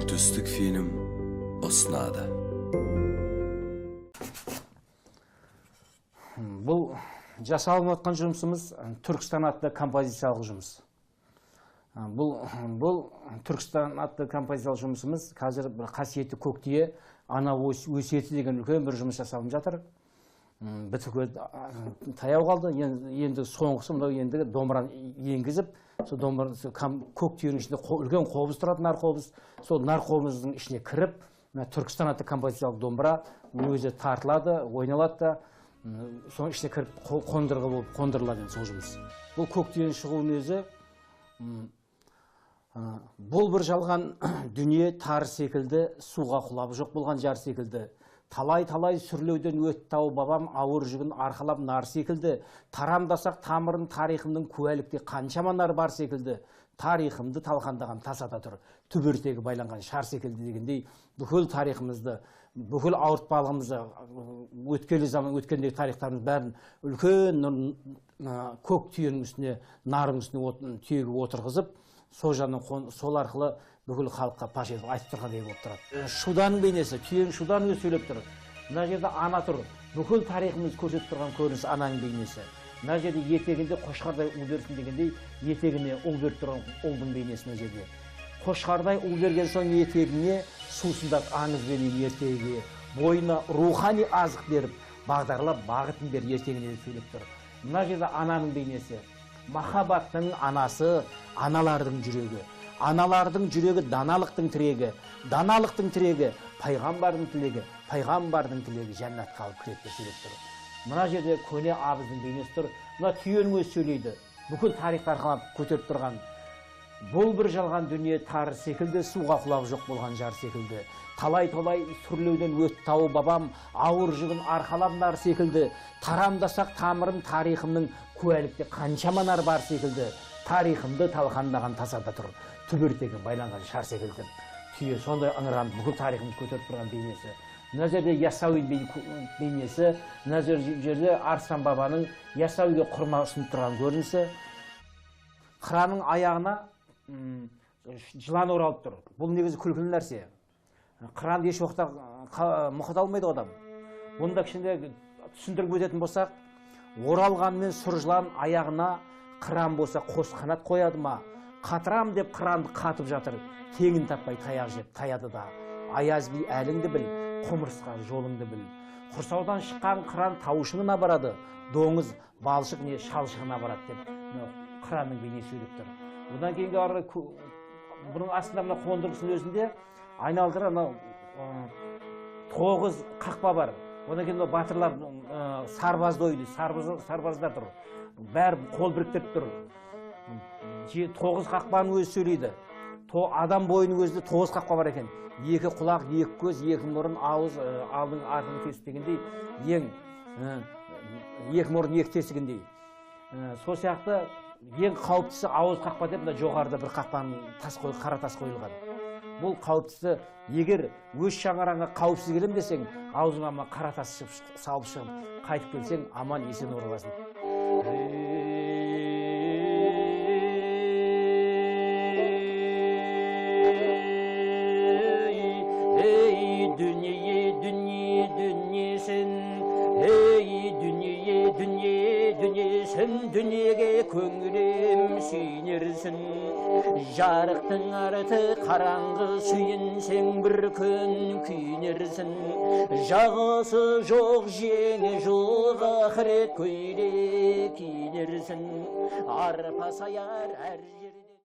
Оңтүстік фильм ұсынады. Бұл жасалып жатқан жұмысымыз Түркістан атты композициялық жұмыс. Бұл Түркістан атты композициялық жұмысымыз қазір бір қасиетті көк түйе ана өсиеті деген үлкен бір жұмыс жасалып жатыр. Бітуге таяу қалды. Енді соңғысы мынау, енді домбыраны енгізіп, сол домбыра көк түйенің ішінде үлкен қобыз тұрады, нар қобыз. Сол нар қобыздың ішіне кіріп, мына Түркістан атты композициялық домбыра өзі тартылады, ойналады да, соның ішіне кіріп қондырғы болып қондырылады енді сол жұмыс. Бұл көк түйенің шығуының өзі, бұл бір жалған дүние тар секілді, суға құлап жоқ болған жар секілді. Талай-талай сүрлеуден өтті тау бабам ауыр жүгін арқалап нар секілді. Тарамдасақ тамырын тарихымның куәлікте қаншама нар бар секілді. Тарихымды талқандаған тасада тұр, түбіртегі байланған шар секілді дегендей, бүкіл тарихымызды, бүкіл ауыртпалығымызды, өткелі заман, өткендегі тарихтарымыз бәрін үлкен көк түйенің үстіне, нардың үстіне түйеге отырғызып, сол жағынан сол арқылы бүкіл халыққа паш етіп айтып тұрғандай болып тұрады. Шуданың бейнесі, түйенің шуданың өзі сөйлеп тұр. Мына жерде ана тұр. Бүкіл тарихымыз көрсетіп тұрған көрініс ананың бейнесі. Мына жерде етегінде қошқардай ұл берсін дегендей, етегіне ұл беріп тұрған ұлдың бейнесі мына жерде. Қошқардай ұл берген соң етегіне сусындат аңызбенен ертегіге, бойына рухани азық беріп, бағдарлап бағытын бер ертегіне деп сөйлеп тұр. Мына жерде ананың бейнесі. Махаббаттың анасы, аналардың жүрегі. Аналардың жүрегі даналықтың тірегі. Даналықтың тірегі пайғамбардың тілегі. Пайғамбардың тілегі жәннатқа алып кіреді деп сөйлеп тұр. Мына жерде көне абыздың бейнесі тұр. Мына түйенің өзі сөйлейді. Бүкіл тарихты арқалап көтеріп тұрған. Бұл бір жалған дүние тар секілді, суға құлап жоқ болған жар секілді. Талай-талай сүрлеуден өтті тау бабам, ауыр жүгін арқалап нар секілді. Тарамдасақ тамырын тарихымның куәлікте қаншама нар бар секілді. Тарихымды талқандаған тасада тұр, түбіртегі байланған шар секілді. Түйе сондай ыңыранып бүкіл тарихымды көтеріп тұрған бейнесі. Мына жерде Яссауи бейнесі, мына жерде Арыстан бабаның Яссауиге құрма ұсынып тұрған көрінісі. Қыранның аяғына жылан оралып тұр. Бұл негізі күлкілі нәрсе. Қыранды еш уақытта мұқата алмайды адам. Бұны да кішкене түсіндіріп өтетін болсақ, оралғанмен сұр жылан аяғына қыран болса қос қанат қояды ма? Қатырам деп қыранды қатып жатыр. Теңін таппай таяқ жеп таяды да. Аяз би әліңді біл, құмырсқа жолыңды біл. Құрсаудан шыққан қыран тау шыңына барады, доңыз балшық не шалшығына барады деп қыранның бейнесі сөйлеп тұр. Одан кейінгі ары бұның астында мына қондырғысының өзінде айналдыра мынау 9 қақпа бар. Одан кейін мынау батырлар сарбазды ойды, сарбаздар тұр. Бәрі қол біріктіріп тұр. 9 қақпаның өзі сөйлейді. Адам бойының өзінде 9 қақпа бар екен. 2 құлақ, 2 көз, 2 мұрын, ауыз, алдың артының тесік дегендей, ең 2 мұрын, 2 тесігіндей. Сол сияқты ең қауіптісі ауыз қақпа деп мына жоғарыда бір қақпаның тас қой, қара тас қойылған. Бұл қауіптісі, егер өз шаңырағыңа қауіпсіз келем десең, аузыңа мына қара тас салып шығып, қайтып келсең, аман есен ораласың. Ey dünya dünya dünyasın, ey dünya dünya dünyasın, dünyaya көңілім сүйінерсің. Жарықтың арты қараңғы, сүйінсең бір күн күйінерсің. Жағасы жоқ, жеңі жоқ, ақырет көйлек киінерсің. Арпа саяр әр жерде.